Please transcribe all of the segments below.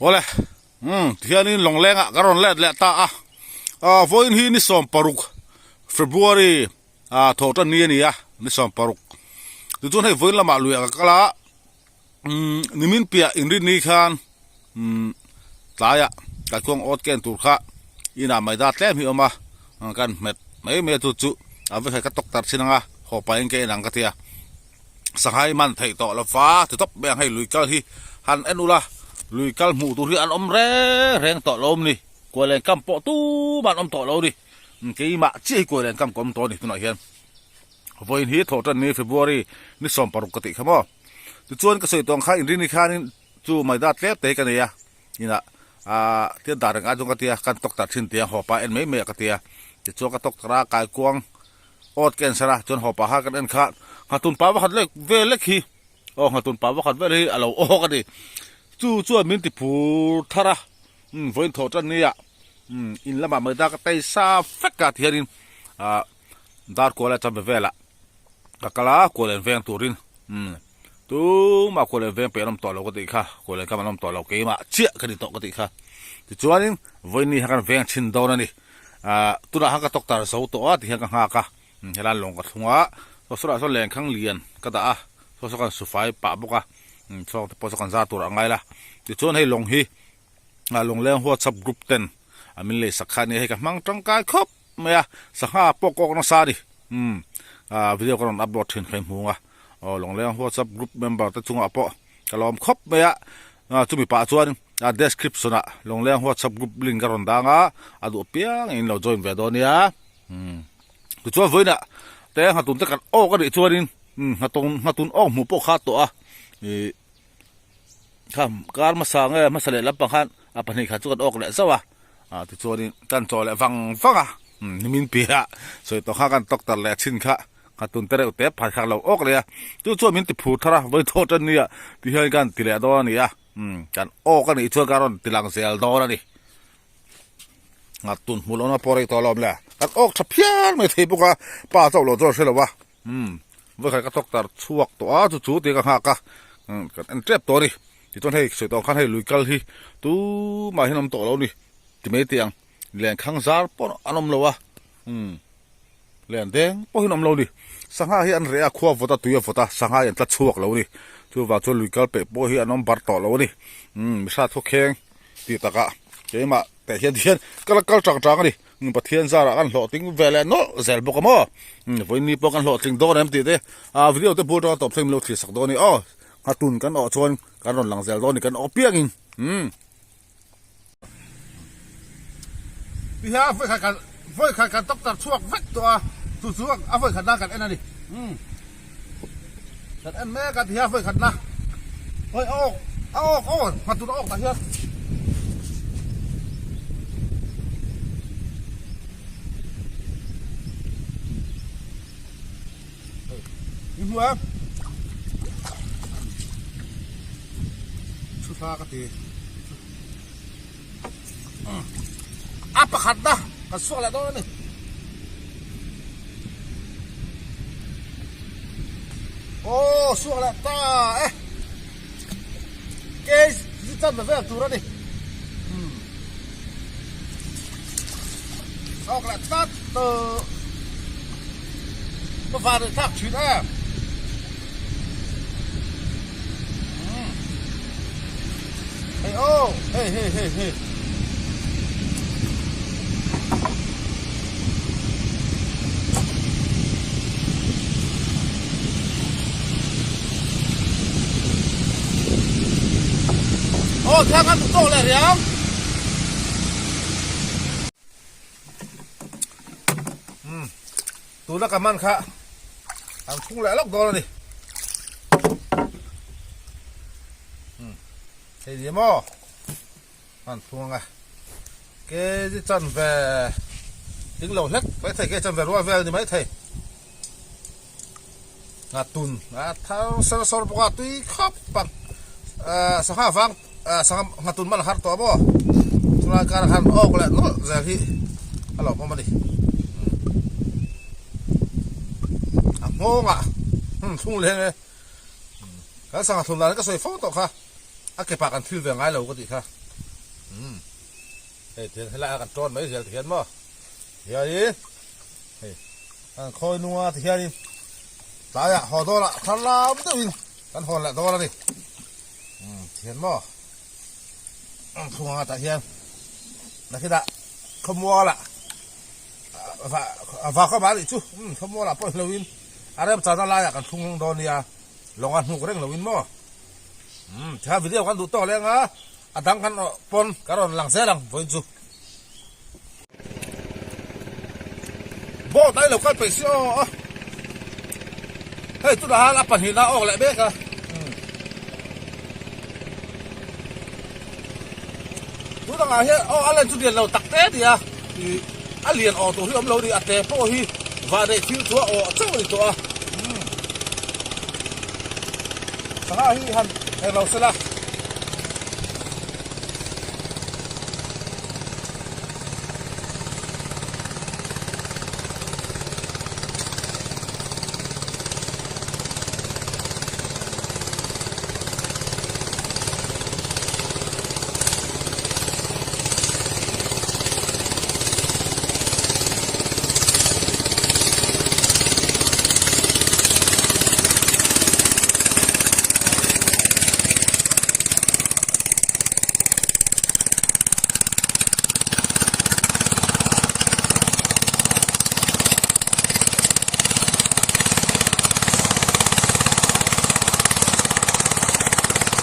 Awle, umm tihianin Lawnglengah ka rawn let leh ta a, ah vawiin hi ni 16 February ah thawh tan ni a ni a, ni 16 tichuan hei vawiin lamah luiah ka kal a, umm nimin piah inrinni khan umm tlaiah kaikuang awt ken tur kha inah maida tlem hi a awm a, kan hmet mai mai a chu chu a vek hei ka tawk tar chin ang a, haw pahin ka en ang ka ti a. Sanghai man theih tawh lo va ti tawp mai ang hei lui kal hi han en ula lui kal hmuh tur hi an awm reng reng tawh lo awm ni kuailen kam pawh tumah an awm tawh lo ni keimah chiah hi kuailen kam ka awm tawh a ni tunah hian vawiin hi thawh tan ni February ni 16 ka tih kha maw tichuan ka sawi tawh ang kha inrini khanin chu maida tlem te hi ka nei a inah ah tian dar engah chuan ka tia kan tawk tar thin tia haw pah en mai mai ah ka tia tichuan ka tawk tar a kaikuang awt ka en sar a chuan haw pah kha kan en kha nghatun pa pakhat lek vel lek hi aw nghatun pa pakhat vel hi a lo awk a ni chu chuan min ti phur thar a umm vawiin thawh tan nia umm in lamah mai ta ka tei sa fek a tihianin ah dar kual a chambe velah ka kal a kual en veng turin umm tumah kual en veng peh an awm tawh lo ka tih kha kual en kam an awm tawh lo keimah chiah ka ni tawh ka tih kha tichuanin vawiin hi khan veng chhin dawn a ni. Ahh tunah khan ka tawk tar zo tawh a tihian ka nghak a helai lawng ka thlung a saw sawrah sawn lenkhang lian ka dah a saw saw kan sufai pah bawk a chhuak te pawh saw kan zar tur a ngai la tichuan hei lawng hi ah lawngleng whatsapp group ten a min lei sak kha a nia hei ka hmang tangkai khawp mai a sangha pawh kawk nasa a ni umm ah video ka rawn upload thin kha i hmu ang a aw lawngleng whatsapp group member te chungah pawh ka lawm khawp mai a ah chumi pah chuan a description ah Lawngleng whatsapp group link a rawn dang a a duh apiang in lo join ve dawn nia umm tichuan vawiinah te nghatun te kan awk a nih chuanin umm nghatun nghatun awk hmuh pawh kha tawh a ih kha kar hmasa nge hmasa leh lampang khan a pahnih khat chu kan awk leh zauh a ah tichuanin kan chaw leh vang vang a umm nimin piah sawi tawh kha kan tawk tar leh thin kha. Nghatun te reuh te phai kha lo awk leh a, chu chuan min ti phur thar a, vawi thaw tan nia ti hian kan ti leh dawn a ni a, umm kan awk a nih chuan ka rawn ti lang zel dawn a ni. Nghatun hmuh lohna pawh rei tawh alawm le, kan awk tha phian mai thei bawk a, pa chauh loh chuan a hre lo a, umm vawi khat ka tawk tar chhuak tawh a chu chu ti ka nghak a, umm kan en tep tawh a ni, tichuan hei sawi tawh ang khan hei lui kal hi tumah hian awm tawh lo a ni ti mai teh ang, lenkhang zar pawh an awm lo a, umm. Len deng pawhin awm lo ni. Sangha hi an reh a, khua vawt a, tui a vawt a, sangha hi an tla chhuak lo ni. Chuvang chuan lui kal peh pawh hi an awm bar tawh lo a ni. Umm mihra thu kheng tih takah keimah teh hian tihian ka la kal tang tang a ni. Umm Pathian zarah kan hlawhtling ve leh nawlh zel bawk a maw. Umm vawiin pawh kan hlawhtling dawn em tih te ah video te bul atanga tawp thleng min lo thlir sak dawn a ni. Aw nghatun kan awh chuan kan rawn lang zel dawn a ni kan awh piangin. Umm. Tihian a vawikhat kan vawikhat kan doctor chhuak vek tawh a chu chu a vawikhat na kan en a ni umm kan en mek a tihian a vawikhat na hawi a awk a awk aw hma tur a awk tah hian. Ni hmu em? Thu thla ka ti. A pakhat na kan suak leh dawn a ni. Aw suak leh ta e. Ke chi chan vel tur a ni. Awk leh tlat tawh. Ka van leh thlak thin em. Hei aw, hei hei hei hei. Aw thlang an tawk leh riang. Umm tuna ka hman kha an thlung leh lawk dawn a ni. Umm hei ni maw an thlung anga kg chanve ding lo hlek mai thei kg chanve rual vel ni mai thei. Ngatun a thar ser sawr bawk a tui khawp ang ah sangha vang ah sangha ngatun man a har tawh maw chulai karah khan awk leh nawlh zel hi a lo awm a ni a nghawngah hmun thlung leh nge kan sangha thlun dan hi ka sawi fo tawh kha a ke pah kan thil ve ngai lo ka tih kha. Umm hei tihian helaiah kan tawn mai zel tihian maw hianin hei kan khawi nunga tihianin tlaiah haw dawnah thar lam deuhin kan hawn leh dawn a ni. Umm tihian maw an thlung anga tah hian nakinah khawmualah va khawmah a nih chu umm khawmualah pawh hlo in a remchana laiah kan thlung dawn nia lawng a hnuk reng lo in maw umm tihian video kan duh tawk leng a a dang kan pawn ka rawn lang zel ang vawiin chu. Boat a ilo kal peih si aw a hei tunah hian a pahnihna a awk leh mek a tunah hian aw a len chu lian lo tak te a ni a ih a lian awh tur hi awm lo a ni a te pawh hi vahneih thil chu a awh chauh a ni tawh a sangha hi han eng lo sela.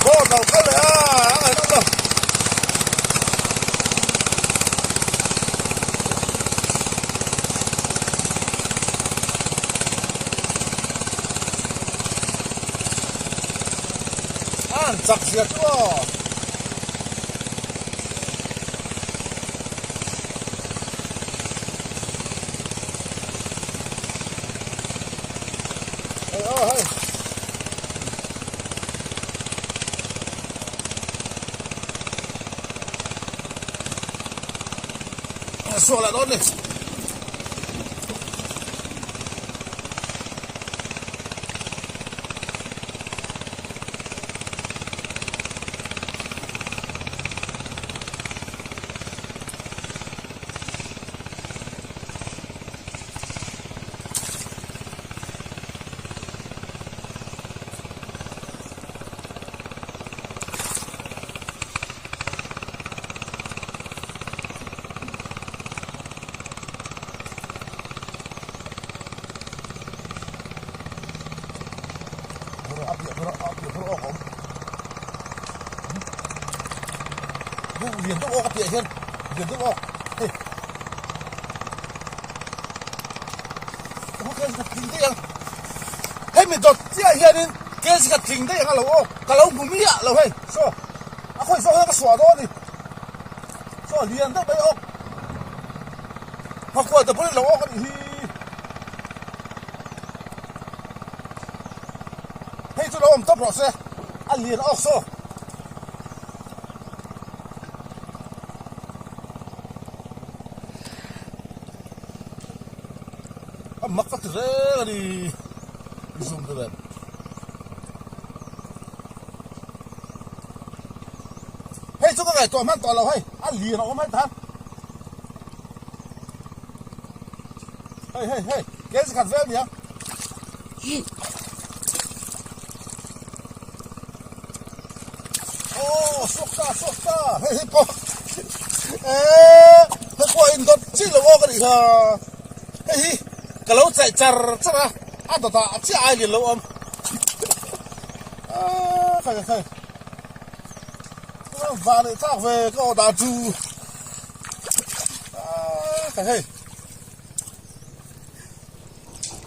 Boat lo kal leh a, a ngaihnawm lo. A han chak zia chu aw. Hei aw hei. Suak leh dawn ni. Lian deuh awk a piah hian lian deuh awk hei hemi dawt chiah hianin kg khat tling daih ang a lo awk ka lo hmu miah lo hei saw a khawi zawk hian ka suah dawn a ni saw lian deuh mai awk nghakual te pawhin lo awk a nih hi hei chu lo awm tawp rawh se a lian awk saw. A mak ka ti reng a ni i zoom deuh em. Hei chu ka ngaihtuah hman tawh lo hei a lian a awm hei tan. Hei hei hei kei zikhat vel nia. Aw suak ta suak ta hei hei pawh eee hei pawh a indawt chiah lo awk a nih kha hei hi ka lo chaih char char a a dawtah a chiah ai lian lo awm aaa khai khai van leh thlak ve ka aw dah chu aaa khai hei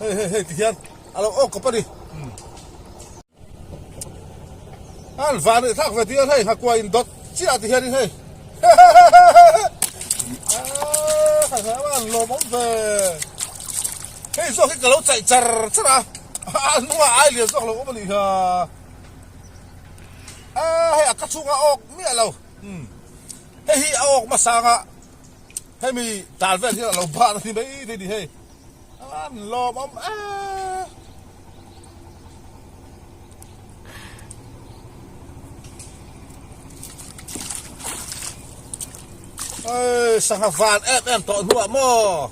hei hei hei tihian a lo awk kawp a ni. An van nih thlak ve tihian hei nghakuai in dawt chiah ti hianin hei an lawm awm ve hei zawk hi ka lo chaih char char a a hnungah ai lian zawk lo awm a nih kha a hei a ka chhungah a awk miah lo hei hi a awk hmasa anga hemi dal vel hian a lo ban a ni mai thei ni hei an lawm awm e. Oi sangha van em em tawh hnuah maw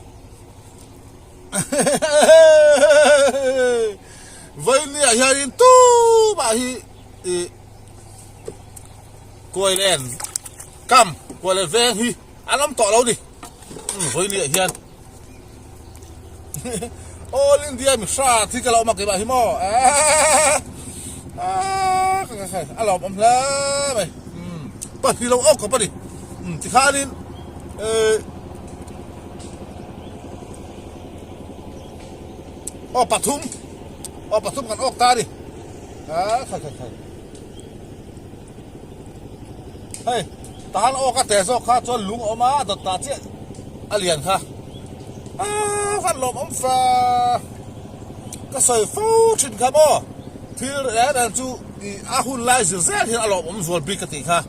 Vawinia hianin tumah hi ih kuai len kam kuai len veng hi an awm tawh lo ni Vawinia hian All India mi hrat hi ka lo awm a keimah hi maw a lawmawm hle mai pahnih lo awk khawp a ni tikhanin aw pathum aw pathum kan awk ta a ni khai khai khai hei tahan awk a te zawk kha chuan lung a awm a a dawt ta chiah a lian kha aaa khan lawmawm fa ka sawi fo thin kha maw thil reng reng chu ih a hun lai zir zel hian a lawmawm zual bik ka tih kha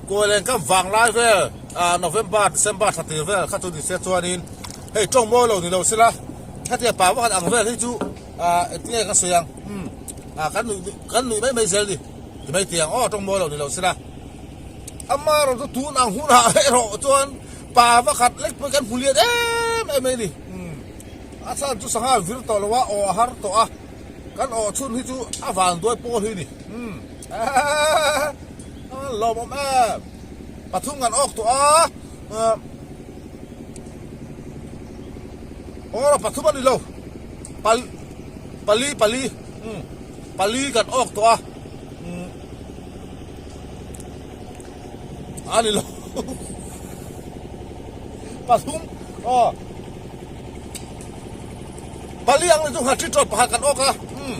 Kualeng kam vang lai vel ah November December thla tir vel kha chu ni se chuanin hei tawng mawi lo ni lo sela hetiang pa pakhat ang vel hi chu ah engtinge ka sawi ang umm ah kan nuih kan nuih mai mai zel ni ti mai tiang aw tawng mawi lo ni lo sela amaherawh chu tun ang hunah erawh chuan pa pakhat lek pawh kan hmu lian em em mai a ni umm a chhan chu sangha vir tawh lo a aw a har tawh a kan awh chhun hi chu a van duai pawl hi a ni umm. Lawmawm em pathum kan awk tawh a aw pathum a ni lo pal pali pali um pali kan awk tawh a um a ni lo pathum aw pali ang ni chu nghaṭi tawt pakhat kan awk a um.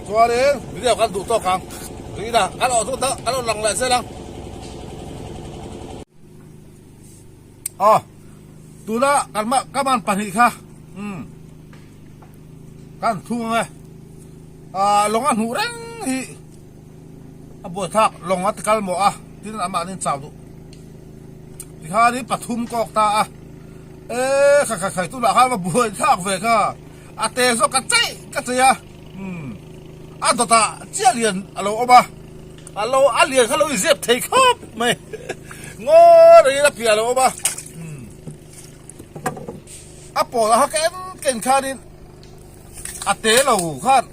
Chuanin video kan duh tawk ang rih a kan awh chu kan rawn lang leh zel ang. Aw tuna kan mah ka man pahnih kha umm kan thung ang e ah lawng a hnuh reng hi a buaithlak lawng a ti kal mawh a tin amahni chau duh tikhanin pathum kawk ta a e khai khai khai tunah khan va buaithlak ve kha. A te zawk ka chaih ka chaih a, umm a dawtah chiah lian a lo awm a, a lo a lian kha lo inzep thei khawp mai ngawi rengin a piah a lo awm a, umm a pawlah kha ka en ken khanin a te lo khan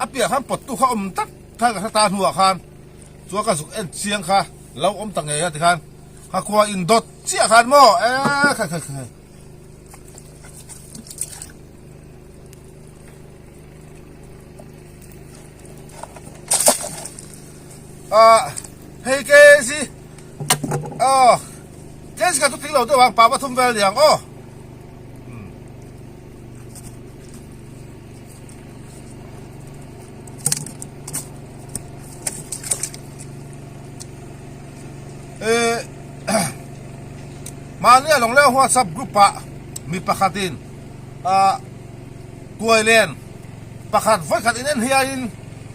a piah khan pawttu kha awm tlat khan ka hre ta hnuah khan chuan ka zuk en chiang kha lo awm ta ngei a tikhan nghakua indawt chiah khan maw e khai khai khai. Ah, hei kg ah kg kha chu tling lo deuh ang pa pathum vel ni ang aw Eh mahni a lawng leh whatsapp group ah mi pakhatin ah kuai len pakhat vawikhat in en hianin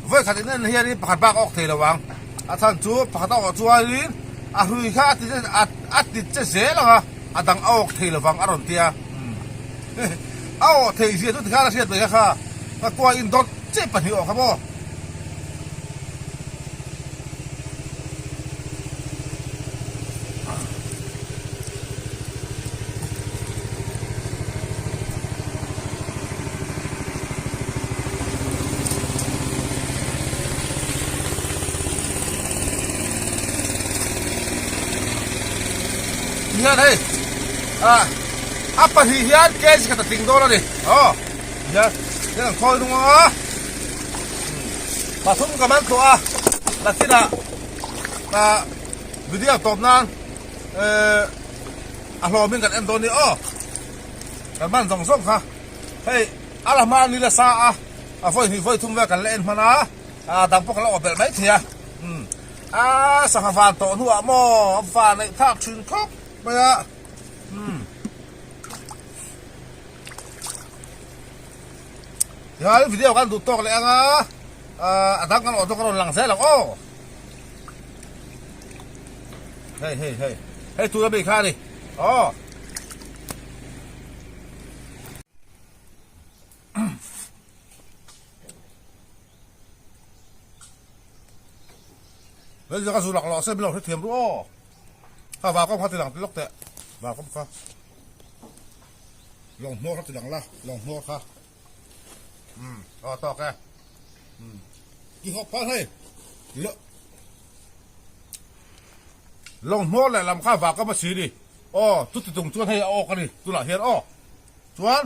vawikhat in en hianin pakhat bak a awk thei lo ang a chhan chu pakhat a awh chuanin a hrui kha a ti a ti che zel ang a a dang a awk thei lo vang a rawn tia a awh thei zia chu tikhan a hriat mai kha kha ka kuai in dawt chiah pahnih awh kha maw. Hian hei ah a pahnih hian kg khat a tling dawn a ni aw hian hian an khawi nung ang a. Pathum ka man tawh a, nakinah ah video tawp nan eh a hlawmin kan en dawn nia aw. Kan man zawng zawng kha hei a la hma ni la sa a, a vawi hnih vawi thum vel kan la en hman a, a dang pawh kan la awh belh mai thei a. Umm a sangha van tawh hnuah maw a van neih thlak thin khawp mai a. Umm. Tichuan video kan duh tawk leh ang a, a dang kan awh chu ka rawn lang zel ang aw. Hei hei hei hei tuna mi kha a ni aw. Meizial ka zu laklawh se min lo hrethiam ru aw. Kha vau kam kha ti lang lawk teh. Vau kam kha. Lawng hmawr kha ti lang la, lawng hmawr kha. Umm aw tawk e. Umm ti hawk phal hei. Lawng hmawr leh lam kha vau kam a si ni. Aw chuti tung chuan hei a awk a ni tunah hian aw. Chuan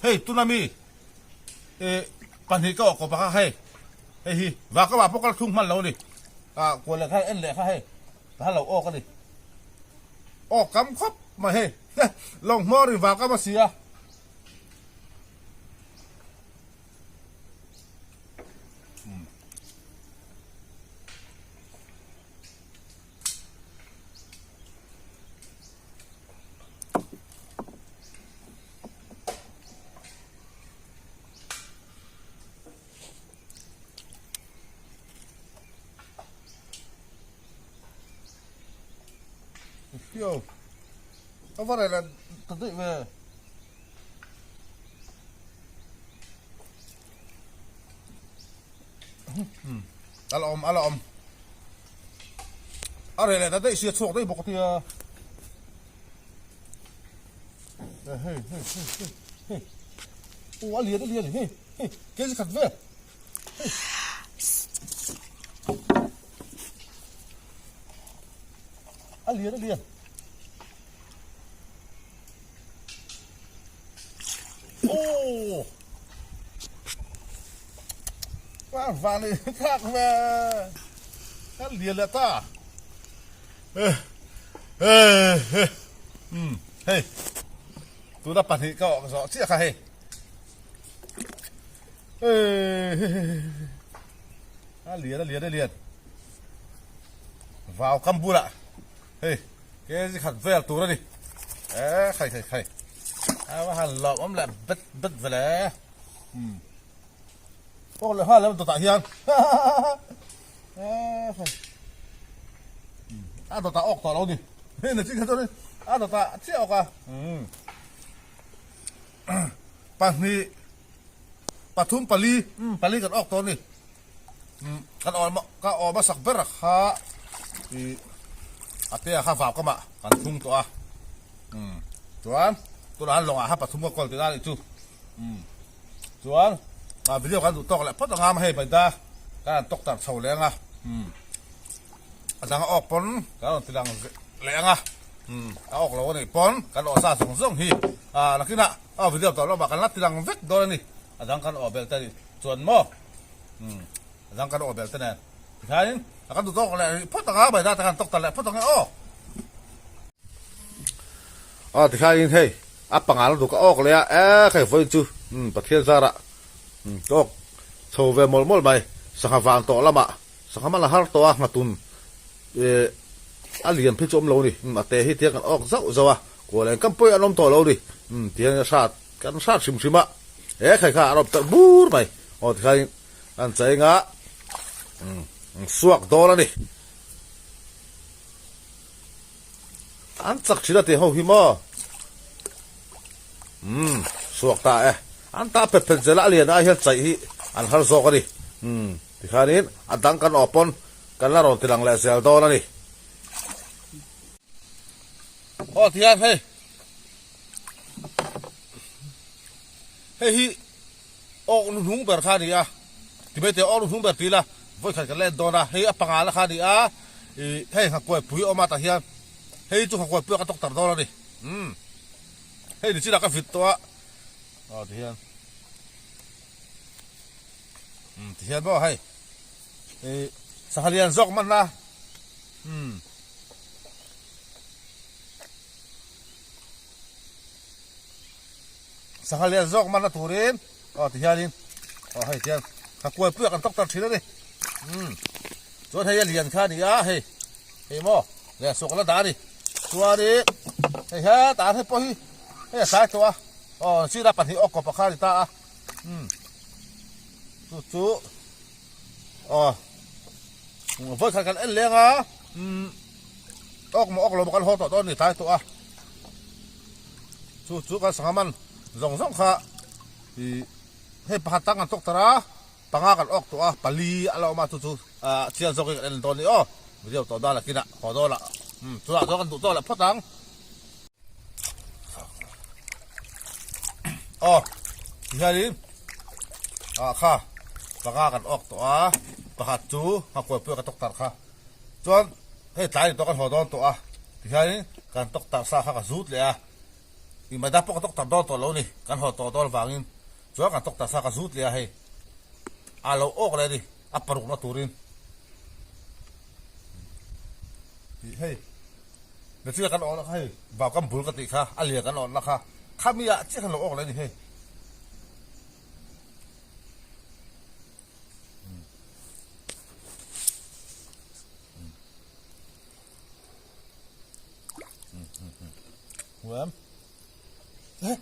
hei tuna mi eh pahnih ka awk kawp a kha hei. Hei hi vau kamah pawh ka la thlung hman lo a ni. Ah kual leh kha en leh kha hei. Ka lo awk a ni. Awk kam khawp mai hei. Lawng hmawr in vau kam a si a. Yo. A va reh leh ta daih ve. A la awm, a la awm. A reh leh ta daih sia chhuak daih bawk a tia. Hei, hei, hei, hei, hei. U a lian a lian hei, hei, kg khat vel. Hei. A lian a lian. Aw! Ka van i thlak ve. Ka lian leh ta. Eh eh eh. Um hei. Tuna pahnih ka awk zawh chiah kha hei. Eh a lian a lian a lian. Vau kam bulah hei kg khat vel tur a ni. Eh khai khai khai. A va han lawm awm leh bet bet ve le. Um. Aw leh nghal em dawtah hian. Eh khai. A dawtah awk tawh lo ni. Hei na chin kha chuan a dawtah chiah awk a. Um. Pahnih pathum pali um pali kan awk tawh a ni. Kan awm ka awm a sak ber kha ih a te a kha vau kamah kan thlung tawh a um chuan tunah han lawngah kha pathum ka kawl tih a nih chu um chuan ah video kan duh tawk leh phawt anga hei baida kan han tawk tar chho leh anga um a dang a awk pawn kan rawn ti lang leh anga um a awk lo a nih pawn kan awh sa zawng zawng hi ah nakinah a video tawh lamah kan la ti lang vek dawn a ni a dang kan awh belh te a nih chuan maw. Umm a dang kan aw bel te nen tikhain a kan duh tawk leh rih phawt ang a bai data khan tawk ta leh phawt ang e aw. Aw tikhain hei a panga la duh ka awk leh a e hei vawiin chu umm Pathian zarah umm ka awk chho ve mawlh mawlh mai sangha vang tawh lamah sangha man a har tawh a nghatun eh a lian phei chu awm lo a ni umm a te hi tiang kan awk zauh zauh a kual eng kam pawhin an awm tawh lo a ni umm tiang a hrat Kan hrat hrim hrim a, he khai kha a rawp tarh bur mai. Aw tikhain an chaing a, suak dawn a ni. An chak thin a tih ho hi maw? Umm, suak ta e. An ta phet phet zel a, a lian ai hian chaih hi an har zawk a ni. Umm, tikhanin a dang kan awh pawn kan la rawn tilang leh zel dawn a ni. Aw tikhan hei. Hei hi awk nu hnung ber kha a ni a, ti mai teh awk nu hnung ber ti ila vawi khat kan la en dawn a, hei a panga la kha a ni a, ih hei nghakuai pui a awm a tah hian hei chu nghakuai pui a ka tawk tar dawn a ni, umm hei ni chinah ka vit tawh a, aw ti hian umm ti hian maw hei ih sangha lian zawk man a umm. Sangha lian zawk man a turin aw ti hianin aw hei tian ka kuai puiah kan tawk tar thin a ni umm chuan hei a lian kha a ni a hei hei maw lian suak a la dah a ni chuanin hei hetah hei pawh hi hei a tlai tawh a aw sira pahnih awk kawp a kha a ni ta a umm chu chu aw vawikhat kan en leng a umm awk maw awk lo maw kan haw tawh dawn a ni tlai tawh a chu chu kan sangha man zawng zawng kha ih hei pakhat tang kan tawk tar a panga kan awk tawh a pali a la awm a chu chu ah chian zawk in kan en dawn a ni aw. Video tawh dan lakinah haw dawn ah umm tunah chuan kan duh tawk leh phawt ang. Aw tihianin ah kha panga kan awk tawh a pakhat chu nghakuai pui a ka tawk tar kha chuan hei tlai ni tawh kan haw dawn tawh a tihianin kan tawk tar sa kha ka zut leh a ih maida pawh ka tawk tar dawn tawh lo ni kan haw tawh dawn vangin chuan kan tawk tar sa ka zut leh a hei a lo awk leh a ni a parukna turin tih hei Nachina kan awhna kha hei Vaukam bul ka tih kha a lian kan awhna kha khami ah chiah khan lo awk leh a ni hei. Hmu em? Eh,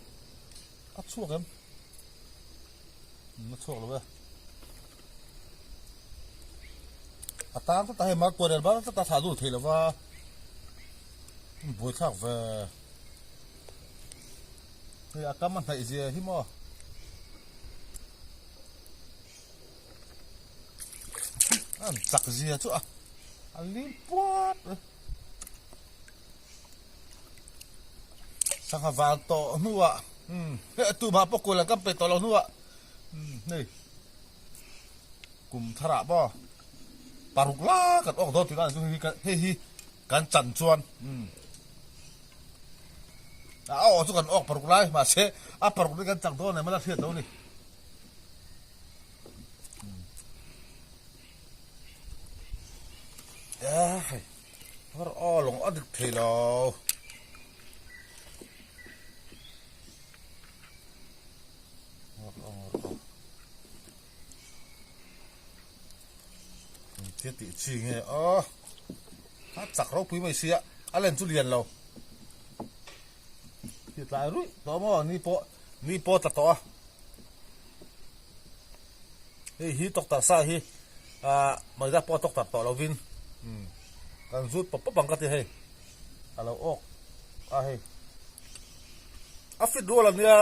a chhuak em? A chhuak lo e. A tang tlat a hei mar kuarel bar tlat a thlah dul thei lova buai thlak ve. Hei a kam a hnaih zia hi maw. An chak zia chu a a lim puat. Sangha van tawh hnuah umm hei tumah pawh kual an kam pe tawh lo hnuah umm hei kum tharah maw paruk lai kan awk dawn tih lai chu hei hi kan chan chuan umm a awh chu kan awk paruk lai mahse a paruk ni kan chak dawn em a la hriat lo a ni. Hei har aw lawng a dik thei lo. Thil tih chi nge aw a chak ropui mai sia a len chu lian lo ti tlai ruih tawh maw ni pawh ni pawh tla tawh a hei hi tawktar sa hi ah maida pawh a tawktar tawh lovin kan zut pawp pawp ang ka ti hei a lo awk a hei a fit rual a nia.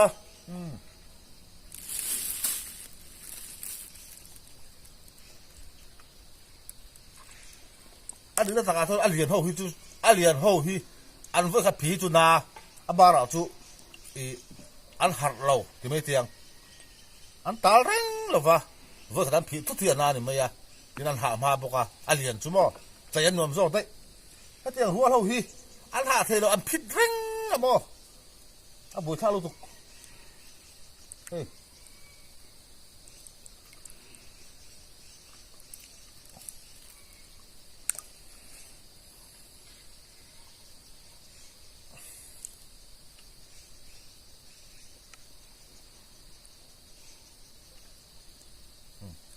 A dikna takah chuan a lian ho hi chu a lian ho hi an vawi khat phi chu na a barah chu ih an harh lo ti mai tiang an tal reng lo va vawi khat an phih thut hi a na a ni mai a tin an hah hma bawk a a lian chu maw chei an nuam zawk daih hetiang rual ho hi an hah thei lo an phit reng a maw a buaithlak lutuk hei.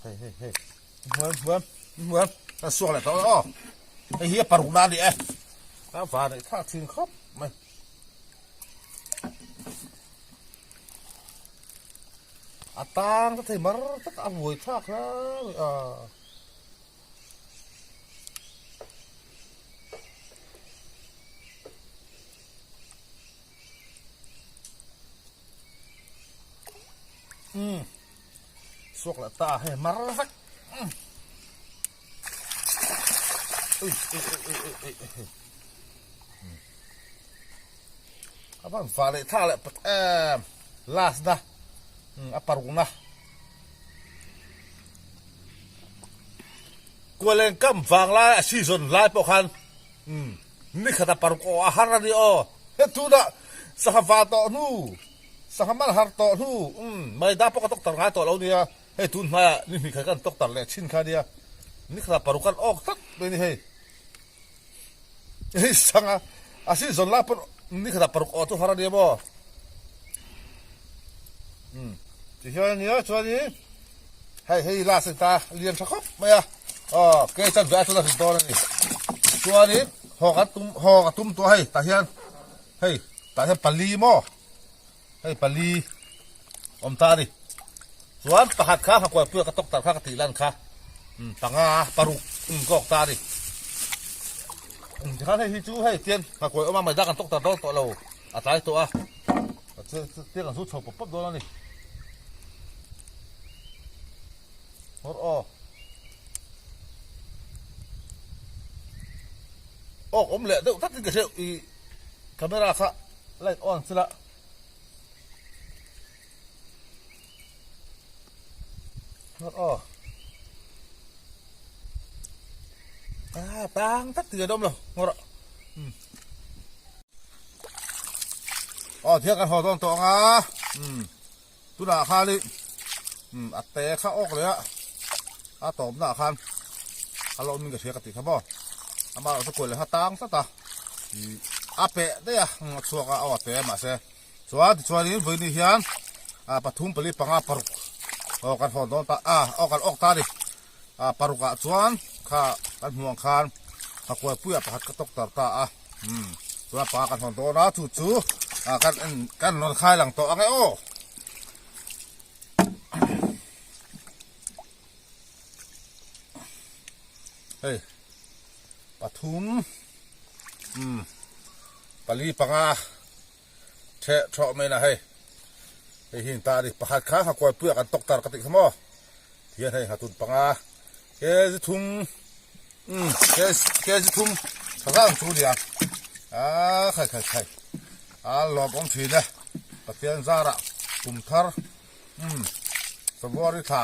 Hei hei hei hmuam hmuam hmuam a suak leh tawh aw hei hi a paruk na ani e a van ei thlak thin khawp mai A tang ta thei mar tak a buai thlak hle mai a. Umm suak leh ta hei mar vek umm ui ui ui ui ui ui. A van fah leh thak leh pat em last na a paruk na kualeng kam vang lai a season lai pawh khan ni khat a paruk aw a har a ni aw he tunah sangha va tawh hnu sangha man har tawh hnu maida pawh ka tawk tar ngai tawh lo nia hei tun hmaiah ni hnih khat kan tawk tar leh thin kha nia ni khat a paruk kan awk tlat mai a ni hei. Hei sanga a si zawn lai pawn ni khatah paruk aw chu har a nia maw um ti hian a nia chuanin hei hei last a ni ta lian tha khawp mai a aw ke chan ve a chuan a rit dawn a ni chuanin haw kan tum haw ka tum tawh a hei tah hian hei tah hian pali maw hei pali awm ta a ni chuan pakhat kha hakualpuia ka tawk tar kha ka tih lan kha um panga paruk um ka awk ta a ni um tikhan hei hi chu hei tian hakuai awm a maida kan tawk tar dawn tawh lo a tlai tawh a tiang kan zu chho pawp pawp dawn a ni hawr aw. Awk awm leh deuh tlat in ka hria i camera kha light on sila. Aw. Ah tang tlat ti an awm lo ngawr ah. Um. Aw thian kan haw dawn tawh ang a. Um. Tunah khan i um a te kha awk leh a a tawpna ah khan a lo awm in ka hria ka tih kha maw amah erawh chu kuai leh kha tang tlat a ih a peh daih a a chhuak a aw a te mahse chuan tichuanin vawiin hian ah pathum pali panga paruk aw kan hawn dawn ta a aw kan awk ta a ni ah paruk ah chuan kha kan hmuh ang khan a kuaipuiah pakhat ka tawk tar ta a. Umm chuan pa kan hawn dawn a chu chu ah kan en kan rawn khai lang tawh ang e aw. Hei pathum umm pali panga theh thawh mai na hei hei hi ta a ni pakhat kha nghakuai puiah kan tawk tar ka tih kha maw tihian hei nghatun panga kg thum umm kg thum tha zan chu nia aaa khai khai khai a lawm awm thin e Pathian zarah kum thar umm February thla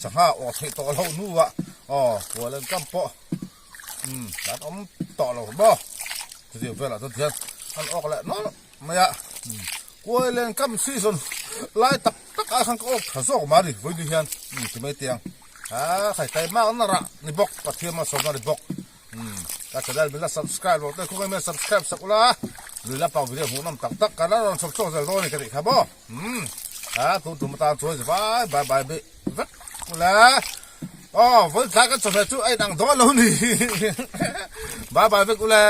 sangha awh theih tawh loh hnuah aw kual an kam pawh umm an awm tawh lo maw chutiang velah chuan thian an awk leh nawlh mai a kual an kam season lai tak tak ah khan ka awk tha zawk mah a ni vawiin hian umm ti mai teh ang ah khai kai mak na rah ni bawk Pathian malsawmna ni bawk umm ka channel min la subscribe loh te khawngaih hian subscribe sak ula lui lampang video hmuh nawm tak tak kan la rawn chhawp chhuak zel dawn a ni ka tih kha maw umm ah tun tum atan chuan vai bye bye bih vek ula aw vawi tlai kan chawhmeh chu a inang dawn lo ni bye bye vek ula.